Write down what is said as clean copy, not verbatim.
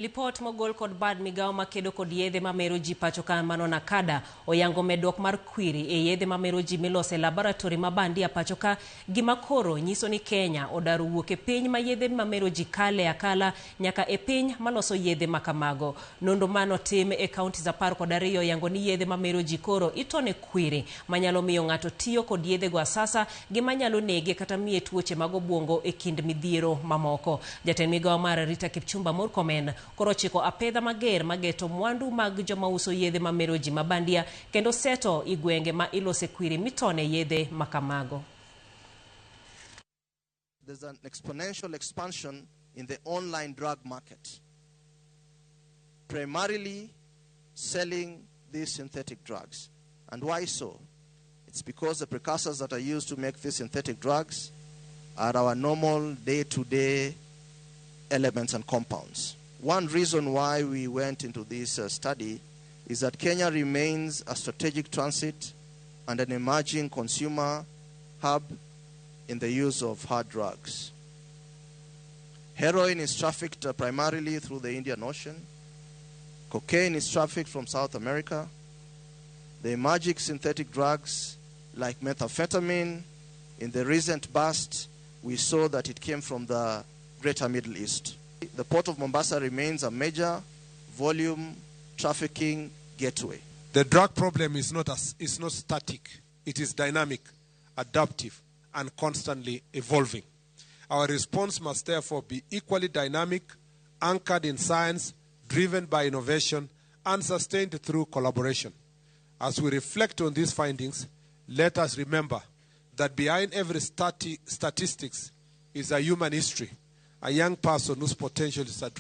Lipot mogol kod bad migao makedo kod yedhe mamero ji pacho ka mano NACADA oyango medruok mar kwiri e yedhe mamero ji miloso e laboratory ma bandia pacho ka, gima koro nyiso ni Kenya odaro wuok e piny ma yedhe mamero ji kale akala nyaka e piny maloso yedhe makamago. Nonro manotim e counties 12 oyango ni yedhe mamero ji koro itone kwiri manyalo miyo ng'ato tiyo kod yedhego asasa gi manyalo nege kata miye tuoche mag obuongo e kind midhiero mamoko. Jatend migao mar Rita Kipchumba Murkomen koro ochiko apedha mager mageto mwandu mag joma uso yedhe mamero ji mabandia kendo seto i gwenge ma ilose kwiri mitone yedhe makamago. There's an exponential expansion in the online drug market, primarily selling these synthetic drugs. And why so? It's because the precursors that are used to make these synthetic drugs are our normal day-to-day elements and compounds. One reason why we went into this study is that Kenya remains a strategic transit and an emerging consumer hub in the use of hard drugs. Heroin is trafficked primarily through the Indian Ocean. Cocaine is trafficked from South America. The emerging synthetic drugs like methamphetamine, in the recent bust, we saw that it came from the greater Middle East. The port of Mombasa remains a major volume trafficking gateway. The drug problem is not static. It is dynamic, adaptive, and constantly evolving. Our response must therefore be equally dynamic, anchored in science, driven by innovation, and sustained through collaboration. As we reflect on these findings, let us remember that behind every statistics is a human history, a young person whose potential is at